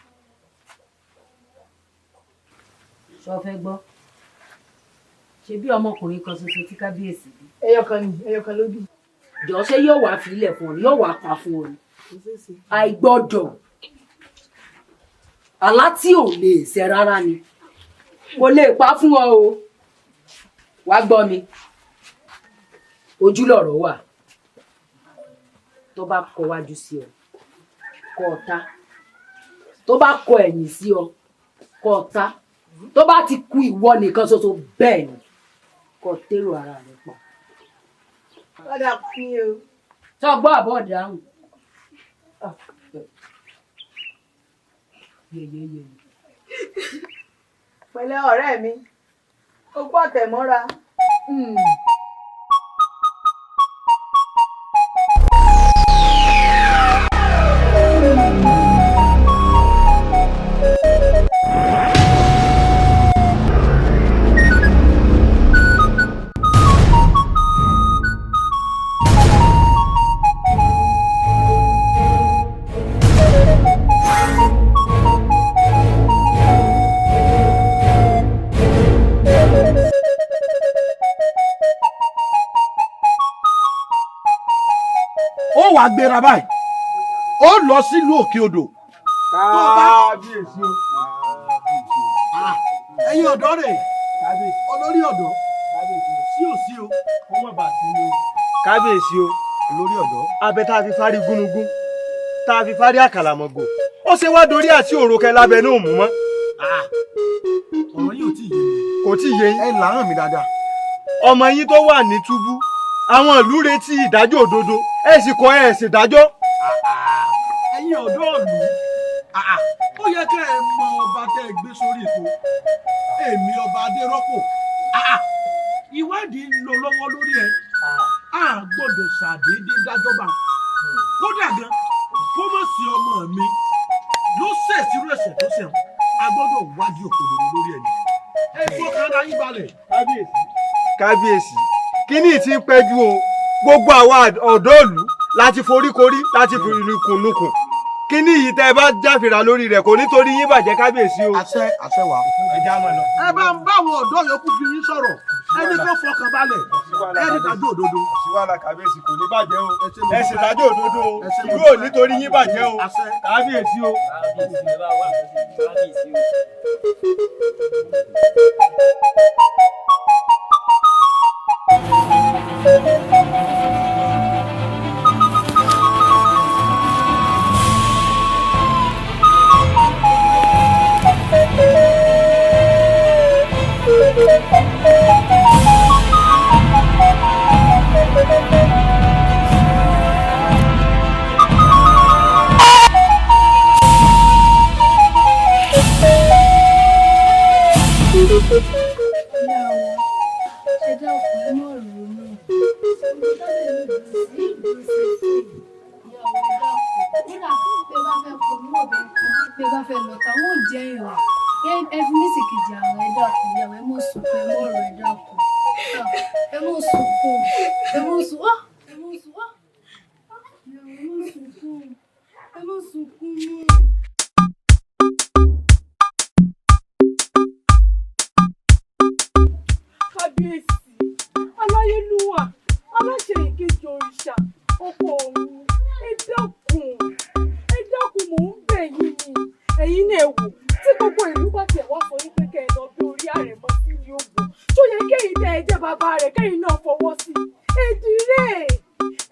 Sọ fẹ́ gbọ́, ṣe bí ọmọkùnrin kan ṣoṣo tí kábíyèsí bí? Ẹyọkan ni, ẹyọkan ló bí. Jọ, ṣé yóò wá filẹ̀ fún ọ ni? Yóò wá pa fún ọ ni? Àìgbọ́dọ̀, àlá tí ò lè ṣẹ rárá ni. Kò lè pa fún ọ o. Wàá gbọ́ mi, ojú lọ̀rọ̀ wà. Tó bá kọ wájú sí ọ, kọ ọ ta. Tó bá kọ ẹ̀yìn sí ọ, kọ ọ ta. Tó bá ti ku ìwọ nìkan ṣoṣo, bẹ́ẹ̀ ni kọ tèrò ara rẹ pa. Ọ̀dà fún yín o. Tó gbọ́ àbọ̀ dáhùn. Pẹ̀lẹ́ ọ̀rẹ́ mi, o gbọ́ tẹ̀mọ́ra. Ó wàá gbéra báyìí, ó lọ sílùú òkè odò. Kábíyèsí o. Ẹ̀yin ọ̀dọ́ rẹ̀, olórí ọ̀dọ́, sí ò sí o. Kó má bàa sí ni o. Kábíyèsí o. Olórí ọ̀dọ́. Abẹ tá a fi fárí gúnugún, tá a fi fárí àkàlàmọ̀gò, ó ṣe wá dorí àti òròkẹ lábẹ́ náà mú mọ́. Ọ̀rọ̀ yìí ò tí ì yé mi. Kò tí ì yé yín. Ẹ làárọ̀ mi dáadáa. Ọmọ yín tó wà ní túbú, àwọn ìlú retí ìdájọ́ òdodo, ẹ sì kọ̀ ẹ sì dájọ́. Ẹ̀yin ọ̀dọ́ ìlú, ó yẹ kẹ́ ẹ mọ ọba tẹ́ ẹ gbé sórí ipò. Èmi ọba Adérọ́pò, ìwádìí ń lọ lọ́wọ́ lórí ẹ. A gbọ́dọ̀ ṣàdédé dájọba. Kódà gan, kó má sí ọmọ mi ló ṣẹ̀ sírú ẹ̀ṣẹ̀ tó ṣẹ̀, a gbọ́dọ̀ wádìí òkodoro lórí ẹ ni. Ẹ fọkàn ara yín balẹ̀. Kábíyèsí, kíní ti ń pẹ́jù o. Gbogbo àwa ọ̀dọ́ ìlú láti foríkorí, láti fi lukùnlukùn. Kíní yìí tẹ́ ẹ bá jáfìrà lórí rẹ̀ kò nítorí yín bàjẹ́, kábíyèsí o. Àṣẹ, àṣẹ wà. Ẹ já máa lọ. Ẹ bá ń bá àwọn ọ̀dọ́ yòókù fi yín sọ̀rọ̀, ẹni tó fọkàn balẹ̀, ẹni dájú òdodo. Sí wàhálà kábíyèsí, kò ní bàjẹ́ o. Ẹ sì dájú òdodo o. Ìlú ò nítorí yín bàjẹ́ o. Kábíyèsí o. Ìyá wa, ẹ dákun, ẹ má ronú. Ìyá wa, ẹ dákun. Kódà bí ẹ bá fẹ́ pọ̀ mú ọ̀bẹ kan, bí ẹ bá fẹ́ lọ táwọn ò jẹ́ ìrọ̀. Ẹ fi mí sì kejì àwọn. Ẹ dákun, ìyá wa, ẹ má sunkún, ẹ má rọ̀, ẹ dákun. Ẹ má sunkún, ẹ má sunkún, ẹ má sunkún. Ìyá wa, ẹ má sunkún, ẹ má sunkún mọ́. Kábíyèsí aláyélúwà, aláṣẹ ìkejì òrìṣà, ọkọ òun, ẹ dákun, ẹ dákun, mò ń bẹ̀ yín ni. Ẹ̀yin náà wò, tí gbogbo ìlú bá tiẹ̀ wá sọ yín pé kẹ́ ẹ lọ bí orí àrẹ̀mọ sí ní ògùn tó yẹ kẹ́yìn tẹ́ ẹ jẹ́ bàbá rẹ̀, kẹ́yìn náà fọwọ́ sí i. Èdìrẹ́,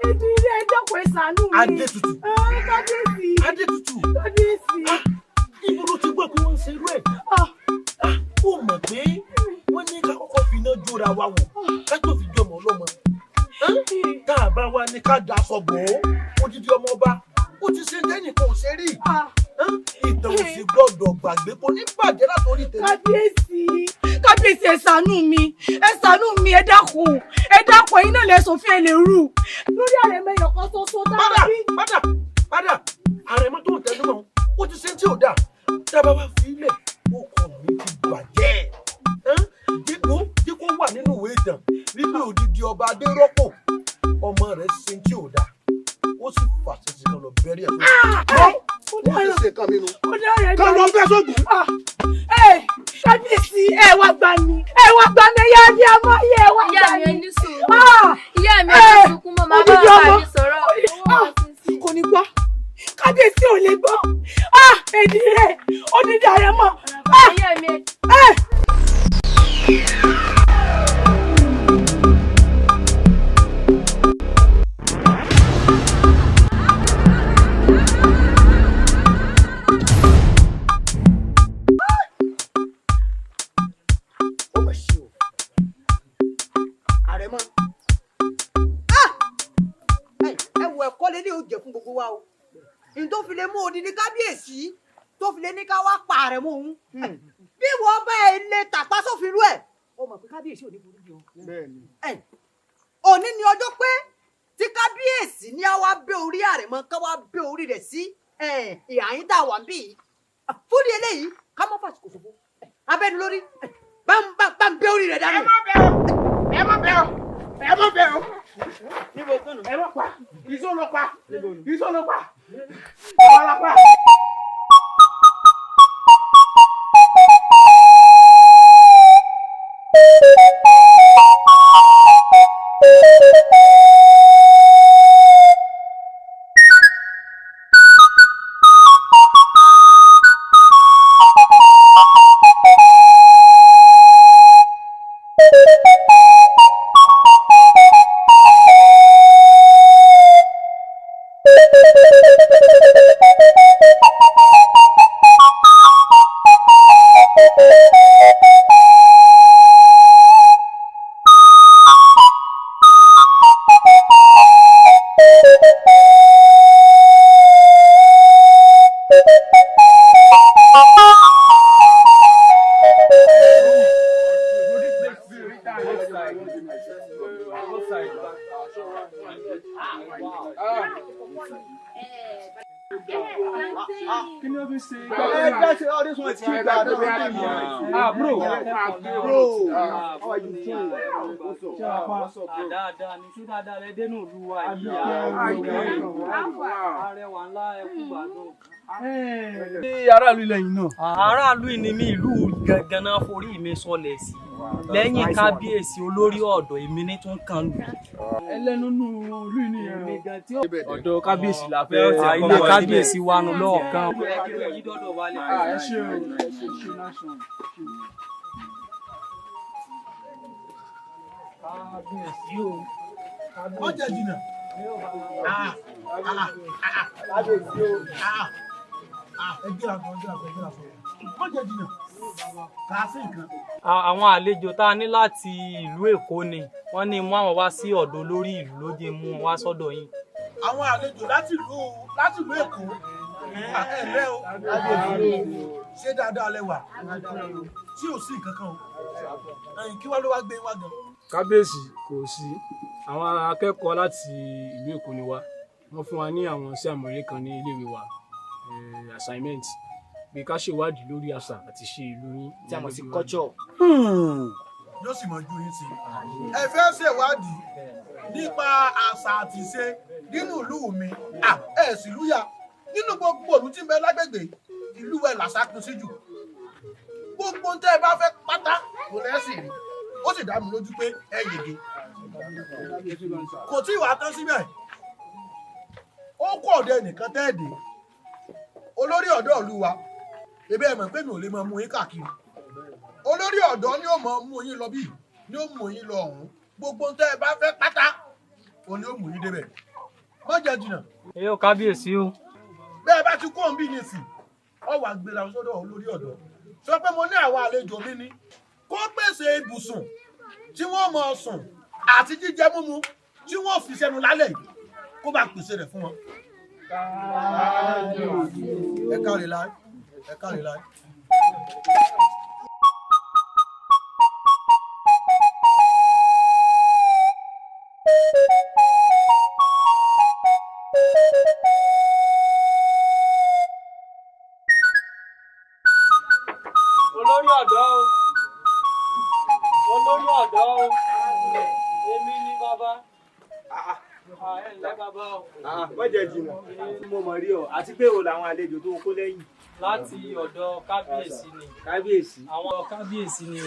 èdìrẹ́, ẹ dákun, ẹ ṣàánú mi. Adétutù. Kábíyèsí. Adétutù. Kábíyèsí. Ibo ló ti gbọ́ pé wọ́n ń ṣerú ẹ̀? Ó mọ̀ pé wọ́n ní ká kọ́kọ́ fi iná jóra wa wò ká tó fi jọmọ ọlọ́mọ. Tá a bá wa ní ká daṣọ bò ó, odidi ọmọ ọba ó ti ṣe tẹ́nìkan ò ṣe rí. Ìtàn ò sì gbọ́dọ̀ gbàgbé, kò ní bàjẹ́ látòrí tèmi. Kábíyèsí, kábíyèsí, ẹ ṣàánú mi, ẹ ṣàánú mi, ẹ dákun, ẹ dákun. Ẹ̀yin náà lẹ ṣòfin ẹ lè rú lórí àrẹ̀mọ ẹyọ kan ṣoṣo tá a bí. Padà, padà, àrẹ̀mọ tó ń tẹnu mọ́ ó ti ṣe tí ò dáa. Dábàá wá fi ilẹ̀, ó kàn mí ti bàjẹ́. Dípò dípò wà nínú ìwé ìtàn wípé odidi ọba Adérọ́pò, ọmọ rẹ̀ ṣe tí ò dáa, ó sì fàṣẹ sí kan lọ bẹ́rí ẹ̀ tó wọ́n ti ṣe nǹkan mi nu kan lọ bẹ́ sóògùn. Kábíyèsí, ẹ wá gbà mí, ẹ wá gbà mí, ẹyà bí a mọ iye, ẹ wá Ìyá gbà mi, mí. ẹ ní sùúrù. Ìyá mi, ẹ ní sunkún mọ́, máa bá Odidi bàbá ọmọ. mi sọ̀rọ̀. Kò ní gbọ́, kábíyèsí ò lè gbọ́. Èdè rẹ̀, odidi àrẹ̀mọ. Ìyá mi. Ẹ. Ó mà ṣe o, àrẹ̀mọ. Ẹ wo, ẹ̀kọ́ lélẹ̀ ó jẹ́ fún gbogbo wa o, ní tó fi lè mú odidi kábíyèsí tó fi lè ní ká wá pa àrẹ̀mọ òun, bí wọ́n bá ẹ lè tàpá sófin rú ẹ̀, ó mọ̀ pé kábíyèsí ò ní burú jù. Òní ni ọjọ́ pé tí kábíyèsí ní a wá bẹ́ orí àrẹ̀mọ, ká wá bẹ́ orí rẹ̀ sí ìhàyín tá a wà ń bì yìí. Fún ní eléyìí, ká má fàṣìkò ṣòfò, abẹ́ni lórí bá ń bẹ́ orí rẹ̀ dànù. Ẹ má bẹ̀ ọ́, ẹ má bẹ̀ ọ́, ẹ má bẹ̀ ọ́. Níbo kánú? Ẹ má pa, ìṣó ló pa, ìṣó ló pa, ọ̀la pa. Ah, bro. Bro, how are you doing? What's up? Dáadáa ni, sí dáadáa lẹ dénú ìlú wa yìí. Arẹwà ńlá, ẹkú gbàdùn. Ṣé aráàlú ilẹ̀ yìí náà? Aráàlú ni mí, ìlú gangan náà forí mi sọlẹ̀ sí. Lẹ́yìn kábíyèsí olórí ọ̀dọ́, èmi ní tún kan lù. Ẹlẹ́nu nù ìlú yìí nìyẹn. Ọ̀dọ̀ kábíyèsí la fẹ́. Ilé kábíyèsí wa nù lọ́ọ̀kan. Ẹ ṣe o, ẹ ṣe ṣe náà. Kábíyèsí o. Wọ́n jẹ jìnnà. Kábíyèsí o. Ẹgbẹ́ àgbọ̀, ẹgbẹ́ àgbọ̀, ẹgbẹ́ àgbọ̀. Wọ́n jẹ jìnnà. Kà á sí nǹkan. Àwọn àlejò tá a ní láti ìlú Èkó ni wọ́n ní mú àwọn wá sí ọ̀dọ̀ olórí ìlú, ló jẹ́ mú wọn wá sọ́dọ̀ yín. Àwọn àlejò láti ìlú Èkó. Ẹ ǹlẹ́ o. Ṣé dáadáa lẹ wà? Tí ò sí nǹkan kan o. Ẹ̀yin kí wá ló wá gbé wá gan? Kábíyèsí, kò sí. Àwọn akẹ́kọ̀ọ́ láti ìlú Èkó ni wá. Wọ́n fún wa ní àwọn iṣẹ́ àmúrelé kan ní iléèwé wa, assignment, pé ká ṣèwádìí lórí àṣà àti ìṣe ìlú yín tí a mọ̀ sí culture. Yóò sì mọ̀ ju yín sí. Ẹ fẹ́ ṣèwádìí nípa àṣà àti ìṣe nínú ìlú mi. Ẹ sì lúyà nínú gbogbo ìlú tí ń bẹ lágbègbè ìlú ẹ làṣà kún sí jù. Gbogbo tẹ́ ẹ bá fẹ́ pátá kò lẹ́sìn rí. Ó sì dá mi lójú pé ẹ yege. Kò tí ì wá tán síbẹ̀. Ó kọ́ ọ̀dọ̀ ẹnìkan tẹ́ẹ̀dé. Olórí ọ̀dọ́ ìlú wa. Ebi ẹ mọ̀ pé mi ò lè máa mú yín káàkiri. Olórí ọ̀dọ́ ni ó máa mú yín lọ bí, ni ó mú yín lọ ọ̀hún. Gbogbo tẹ́ ẹ bá fẹ́ pátá, òun ni ó mú yín débẹ̀. Má jẹ́ jìnnà. Ẹ yóò kábíyèsí o. Bẹ́ẹ̀ bá ti kó òun bí nísìn, ọ wà gbéra sọ́dọ̀ olórí ọ̀dọ́. Sọ pé mo ní àwọn àlejò mi ní. Kó pèsè ibùsùn tí wọ́n máa sùn àti jíjẹ múmu tí wọ́n fi sẹ́nu lálẹ́ yìí, kó bá pèsè rẹ̀ fún wọn. Ẹ káre láé, ẹ káre láé. Olórí ọ̀dọ́ o, olórí ọ̀dọ́ o, èmi ni bàbá. Ẹ ǹlẹ́ bàbá o. Wọ́n jẹ jìnnà. Mo mọ̀ rí ọ, àti pé o làwọn àlejò tó kó lẹ́yìn. Láti ọ̀dọ̀ kábíyèsí ni. Kábíyèsí. Àwọn kábíyèsí ni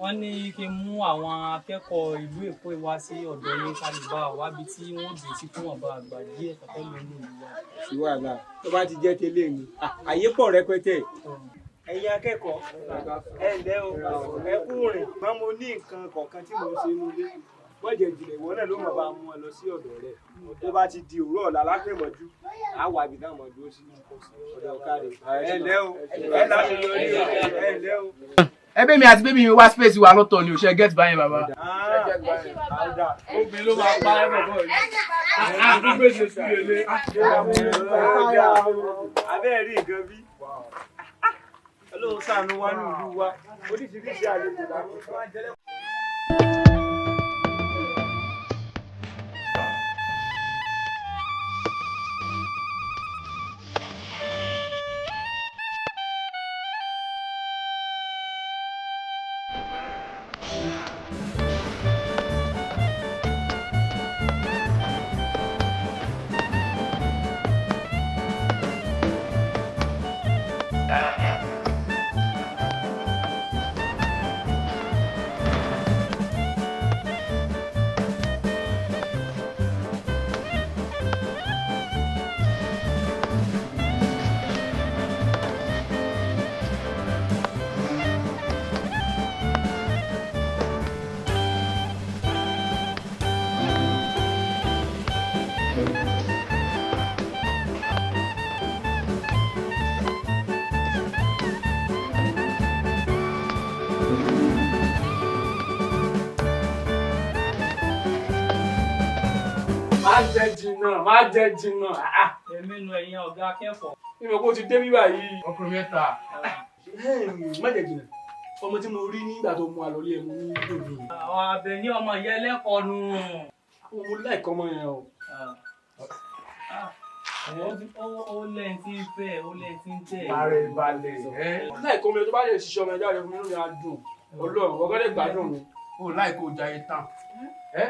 wọ́n ní kí n mú àwọn akẹ́kọ̀ọ́ ìlú Èkó wá sí ọ̀dọ̀ yín, kálíbà wábi tí wọ́n dùn sí fún ọba àgbà díẹ̀ tọ́tọ́ lónìí ìlú wa. Sí wàhálà, tó bá ti jẹ́ tẹ́lẹ̀ ni, àyè pọ̀ rẹpẹtẹ. Ẹ̀yin akẹ́kọ̀ọ́, ẹ ǹlẹ́ o, ẹ kú rìn. Ṣùgbọ́n mo ní nǹkan kọ̀ọ̀kan tí mò ń ṣe nílé. Bọ́jẹ̀ ìjìnlẹ̀ ìwọ náà ló mọ̀ bá mú ọ lọ sí ọ̀dọ̀ rẹ̀. Tó bá ti di òwúrọ̀ ọ̀la láfẹ̀mọ́jú, á wà ibi táwọn dúró sí. Ọ̀dọ̀ ọ̀kadì. Ẹ ǹlẹ́ o, ẹ láti lọ rí o, ẹ ǹlẹ́ o. Ẹbí mi àti bébí mi wá space wa lọ́tọ̀ ni ò ṣe get báyìí bàbá. Obìnrin ló máa pa ẹ́ bọ̀bọ̀ yìí. Àdúgbò ṣe sí ilé. Abẹ́ rí nǹkan bí. Ọlọ́run ṣàánú wa ní ìlú wa. Oríṣiríṣi àlejò làwọn tó wá jẹ́lẹ̀. Má jẹ jìnnà, má jẹ jìnnà. Èmi nu ẹ̀yin ọ̀gá akẹ́kọ̀ọ́. Ìmọ̀ kó ti dé bíbá yìí. Ọkùnrin mẹ́ta. Má jẹ jìnnà. Ọmọ tí mo rí nígbà tó mú àlọ́lé ẹ̀mú ní òní. Àwọn Àbẹ̀ní ọmọ ìyá ẹlẹ́kọ̀ọ́ nù. Mo láìkọ́ ọmọ yẹn o. Ó lẹ́yìn tí ń fẹ́, ó lẹ́yìn tí ń tẹ̀. Ààrẹ ìbalẹ̀ ẹ́. Mo láìkọ́ ọmọ yẹn tó bá lè ṣiṣẹ́ ọmọ ẹja rẹ̀ fún mi lónìí adùn. Ọlọ́run, ọgọ́ lè gbádùn mi. O láì kó jayé tán. Ẹ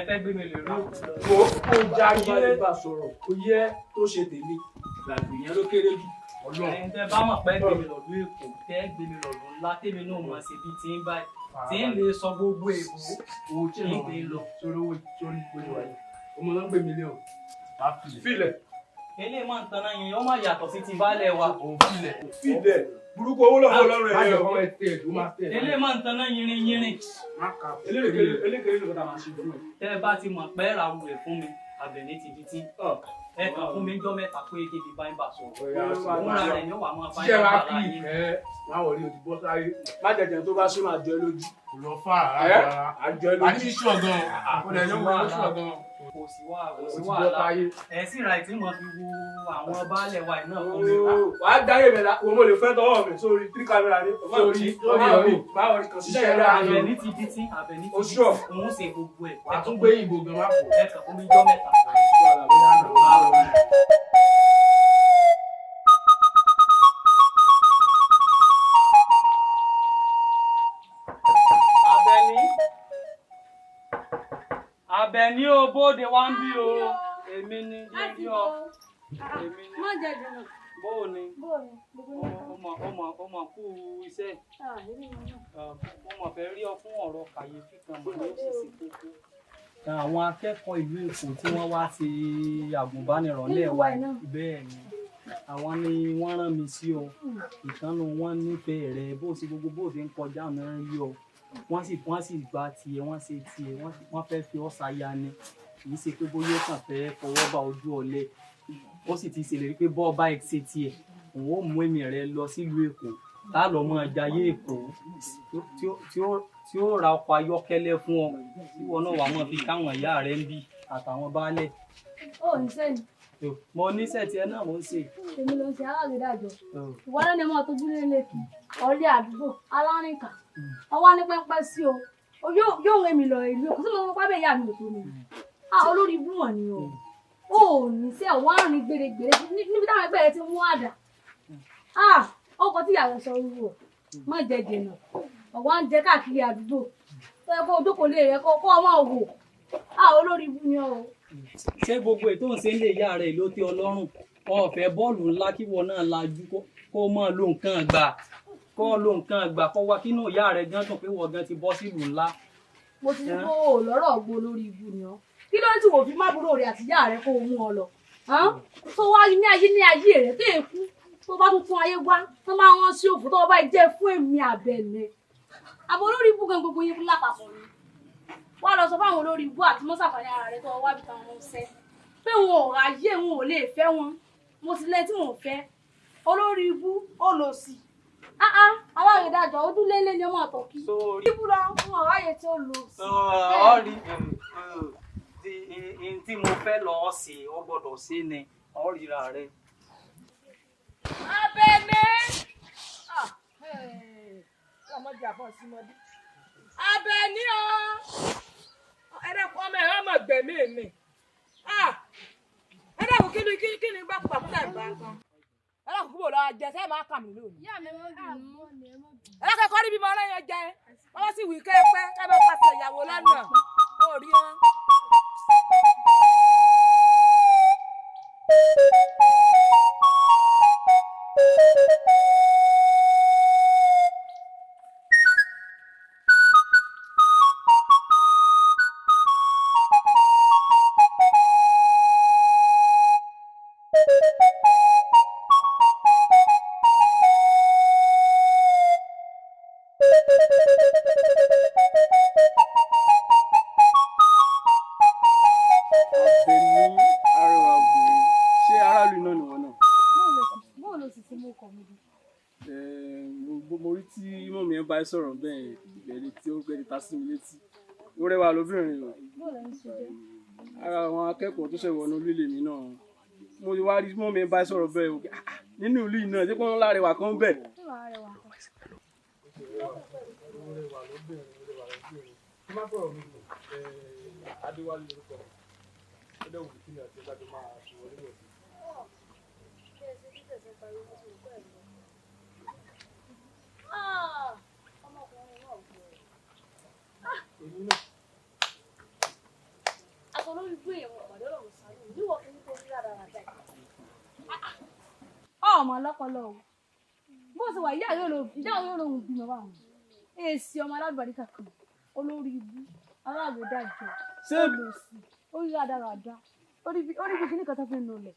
fẹ́ gbé mi lè rú. Kó kó jayé bá sọ̀rọ̀ kó yẹ tó ṣe tèmi. Gbàgbé yẹn ló kéré jù. Ọlọ́run. Ẹ̀yin tẹ́ bá mọ̀ pé gbé mi lọ́dún Èkó, tẹ́ gbé mi lọ́dún ńlá, tèmi náà mọ̀ sí bí ti ń báyìí. Tí ń lè sọ gbogbo èbó. Owó tí ń gbé lọ. Sórí owó sórí gbogbo wa yìí. Ọmọ náà ń gbé mílíọ̀nù. Filẹ̀. Eléyìí máa ń taná yẹn, ó máa yàtọ̀ sí ti baálẹ̀ wa. Filẹ̀. Filẹ̀. Burúkú owó lọ́wọ́ lọ́rùn ẹ̀ Má jẹ́ kọ́ ẹ tẹ̀ ẹ̀ tó máa tẹ̀. Eléyìí máa ń taná yìnrìn yìnrìn. Elékèrè ló kọ́ta máa ṣe fún ẹ. Tẹ́ ẹ bá ti mọ̀ pé ra wù ẹ̀ fún mi, Àbẹ̀ní ti di tí. Ẹ kàn fún mi jọ́ mẹ́ta pé kébi bá ń bà sọ̀rọ̀. Fúnra rẹ̀ ni ó wà máa bá Ṣé ń wàá bà kí láyé. ẹ má wọlé o ti bọ́ sáré. Má jẹjẹ tó bá sún àjọ lójú. Kò lọ fà Ẹ́ rárá. àjọ lójú. Àní ṣíṣọ́ gan-an. Ó lẹ̀ ló wọ́n ṣíṣọ́ gan-an. Kò sí wà kò sí O ti bọ́ wàhálà. táyé. Ẹ sì ra ìtí mo fi wo àwọn baálẹ̀ wa iná fún mi. Wàá dáyé mi la, mo lè fẹ́ tọwọ́ mi sórí tírí kámẹ́rà ní. Sórí sórí Báwo ni kàn ṣiṣẹ́ yẹn láàrin. Àbẹ̀ní ti di tí, Àbẹ̀ní ti O di tí, sure? òun ṣe gbogbo ẹ̀. Wàá tún gbé ìbò gan má fò. Ẹ kàn fún mi jọ́ mẹ́ta. Àbẹ̀ní. Àbẹ̀ní o, bóde wá ń bí o. Èmi ni jẹ́jú ọ. Èmi ni. Má jẹ jìnnà. Bóò ni? Bóò ni? Gbogbo ní Ó mọ̀ ó mọ̀ ó mọ̀ kú iṣẹ́. Ah, èmi ni mo náà. Mo mọ̀ fẹ́ rí ọ fún ọ̀rọ̀ kàyéfì kan mọ̀ ní òṣìṣẹ́ kókó. Àwọn akẹ́kọ̀ọ́ ìlú Èkó tí wọ́n wá ṣe àgùnbánirọ̀ Nílùú lẹ́wà wa náà. bẹ́ẹ̀ ni àwọn ni wọ́n rán mi sí ọ. Ìkànnù wọn nífẹ̀ẹ́ rẹ bó ṣe gbogbo bó ṣe ń kọjá náà ń rí ọ. Wọ́n sì gba tiẹ̀ wọ́n ṣe tiẹ̀ wọ́n fẹ́ fi ọ́ ṣaya ni. Kì í ṣe pé bóyá ó kàn fẹ́ fọwọ́ bá ojú ọ̀lẹ. Ó sì ti ṣèlérí pé bọ́ọ̀ bá ṣe tiẹ̀ òun ó mú èmi rẹ lọ sílùú Èkó tá a lọ mọ jayé Èkó tí ó ra ọkọ̀ ayọ́kẹ́lẹ́ fún ọ tí wọn náà wà mọ́ fi káwọn ìyá rẹ ń bí àtàwọn baálẹ̀. Ó ní sẹ́ni. Mo níṣẹ́ tiẹ̀ náà mo ń ṣe. Èmi ló ń ṣe alágbèdájọ. Ìwọ náà ni mo tójú lé kí ọ̀lẹ́ àdúgbò alárìnkà. Ọwọ́ ní pẹ́ńpẹ́ sí o. Yóò rìn mí lọ ìlú Èkó. Sí mo mọ pábẹ́ ìyá mi ò tó mi. Ah, olórí ibú mọ̀ ni o. Ó ní sẹ́ wọ́n á rìn gbèrègbèrè níbi táwọn ẹgbẹ́ rẹ ti mú àdá. Ah, ọkọ̀ tí ìyá rẹ̀ sọ wúwo. Má jẹ jìnnà. Ọ̀wá ń jẹ káàkiri àdúgbò. Tó yẹ kó o jókòó lé rẹ kó ọmọ wò. Ah, olórí ibú ni o. Ṣé gbogbo ètò ń ṣe ń lè yá rẹ̀ ló tẹ́ ọ lọ́rùn? Ọ̀fẹ́ bọ́ọ̀lù ńlá kí wọn náà lajú kó máa lo nǹkan àgbà kó lo nǹkan àgbà kó wá kínú ìyá rẹ̀ gan dùn pé wọ́n gan ti bọ́ sílùú ńlá. Mo ti ní kó o lọ́rọ̀ gbó lórí ibú ni ọ́. Kí ló ń tí wò fi mábúrò rẹ̀ àti ìyá rẹ̀ kó o mú ọ lọ? Tó wá ní ayé rẹ̀ tó èkú. Tó bá tún tún ayé wá, tó máa rán sí òfò tó bá jẹ́ fún èmi Àbẹ̀ní. Àbọ̀ olórí ibú gan gbogbo yín lápapọ̀ ni. Wá lọ sọ fáwọn olórí ibú àti mọ́sàfàní ara rẹ tó wá bí táwọn ọmọ ṣẹ́. Pé wọn ò ráyè, wọn ò lè fẹ́ wọn. Mo ti lẹ́ni tí mò ń fẹ́. Olórí ibú, olòṣì. Alárédájọ́ ojúlélé ni ọmọ àtọ̀kí. Ibú lọ, wọn ò ráyè tí ó lò sí. Ọ̀rí tí mo fẹ́ lọ ṣe, ọ gbọ́dọ̀ ṣe ni ọ ríra rẹ. Àbẹ̀ní. Ọmọdé àbọ̀ sí mọ́dé. Àbẹ̀ní o, ẹ̀rẹ́kùn ọmọ ẹ̀rọ ọmọ gbẹ̀mí mi. Ẹ̀rẹ́kùn kí ni kí ni bá kúpa kúta ìgbà kan. Ẹ̀rẹ́kùn kúbò lọ jẹ sẹ́ẹ̀ máa kà mí lónìí. Ìyá mi mọ́ bínú. Ẹ̀rẹ́kùn kọ́ níbi mọ́ ọlọ́yàn jẹ. Wọ́n sì wí kẹ́ ẹ pẹ́ kẹ́ ẹ bá pàṣẹ ìyàwó lọ́nà. Ó rí wọn. Àbẹ̀ní arẹwà obìnrin, ṣé aráàlú náà nìwọ náà? Bóò ló sì ti mú ọkọ mi dùn. Mo rí tí mọ̀mí ẹ bá ẹ sọ̀rọ̀ bẹ́ẹ̀ ìbẹ̀rẹ̀ tí ó gbẹ́ni ta sí mi létí. Ó rẹwà lóbìnrin o. Bóò ló ń ṣe jẹ́. Ara àwọn akẹ́kọ̀ọ́ tó ṣẹ̀ wọnú lílé mi náà. Mo ti wá rí mọ̀mí ẹ bá ẹ sọ̀rọ̀ bẹ́ẹ̀ o. Nínú ìlú yìí náà, ṣé kí wọ́n lárẹwà kan bẹ̀? Ṣé wàá rẹwà kan? Rẹwà lóbìnrin, rẹwà lóbìnrin. Kí má fọ̀rọ̀ mi gùn, Adéwálé lórúkọ mi. Ó dẹ̀ wù mí kí ni àti ẹgbàá jọ máa ṣe wọlé wọ̀ sí. Èmi náà. Aṣọ olórí gbé èèyàn pàdé ọ̀rọ̀ sáré níwọ̀ kí n tó rí rádaràda yìí. Ọmọ ọlọ́pọlọ o. Bó ṣe wà ìyá yóò lòun bímọ báwọn. Èsì ọmọ alábàríkà kan, olórí ibú, aláàbòdájọ, olòṣì, orí rádaràda, orí bí kíní kan tó fi ń lọlẹ̀.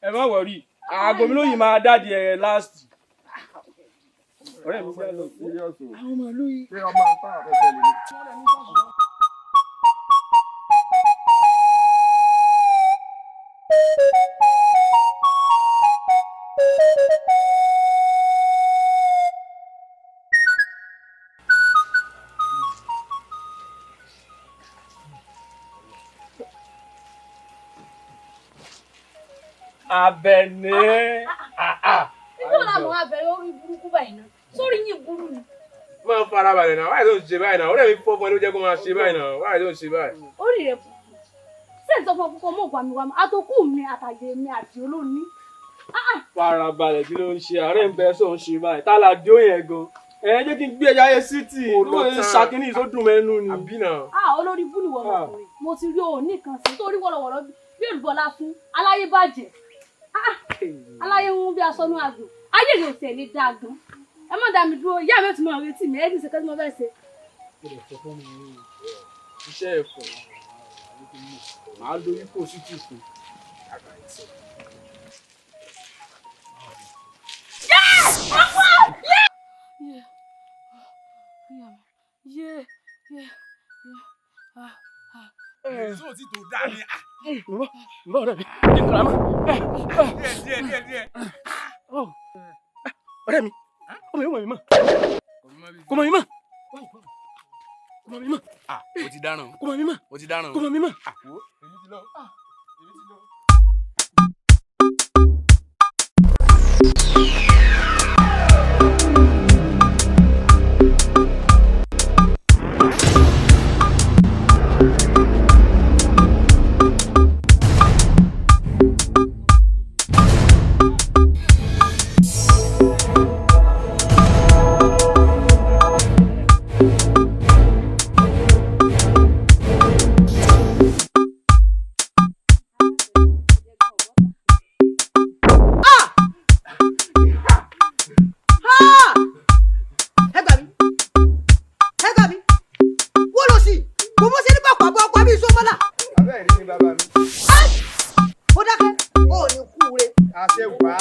Ẹ má wọrí, aago mi lóyìn máa dáàdi ẹ last. Ọ̀rẹ́ mi fẹ́ lọ. Àwọn ọmọ ìlú yìí. Ṣé ọmọ apá àfẹ́fẹ́ lè ní? Àbẹ̀ní. Nígbà wo làwọn abẹ̀rẹ̀ orí burúkú báyìí náà? Sórí yìí burú ni. Máa fara balẹ̀ náà, wáyé tó ń ṣe báyìí náà, ọ̀rẹ́ mi fọ́ fún ẹ ló jẹ́ kó máa ṣe báyìí náà, wáyé tó ń ṣe báyìí. Orí rẹ̀ burú. Ṣé ìsọ fún ọkọ mọ̀ wàmí wàmí? Àtòkù mi àtàyè mi àti olóní. Farabalẹ̀ kí ló ń ṣe, àárẹ̀ ń bẹ sóun ṣe báyìí, tá la dé òyìn gan. Ẹ jẹ́ kí n gbé ẹja ayé sítì, ló ń ṣàkíní ìsódùn mẹ́nu ni. Àbí náà. Olórí bú nìwọ ọmọkùnrin. Mo ti rí òun nìkan sí torí wọ̀lọ̀wọ̀lọ̀ bí olùbọ̀lá fún aláyé bàjẹ́. Aláyé ń bí aṣọ nú àgbò. Ayé rẹ̀ ò tẹ̀lé dáa gan. Ẹ má dá mi dúró, ìyá mi ò ti mọ retí mi, ẹ kì í ṣe kí mo fẹ́ ṣe. Iṣẹ́ ẹ̀fọ́, màá lo ipò sítì fún. Èso ti tó dáa ni. Nbọ ọ̀rẹ́ mi, ní nkàrà mọ́. Díẹ̀ díẹ̀ díẹ̀ díẹ̀. Ọ̀rẹ́ mi, ọmọ yóò mọ̀ mí mọ̀. Kò mọ̀ mí mọ̀. Kò mọ̀ mí mọ̀. O ti dáràn. Kò mọ̀ mí mọ̀. O ti dáràn. Kò mọ̀ mí mọ̀. Èmi ti lọ. Èmi ti lọ. Ẹ gbà mí, ẹ gbà mí, wọ́n lọ sí kò mọ́ sí ní bàkọ́ àbọ̀ ọkọ̀ àbí ìṣọ́mọ́là. Abẹ́rẹ́ ni bàbá mi. Ó dákẹ́, ó ní kú re. Àṣẹ wàá.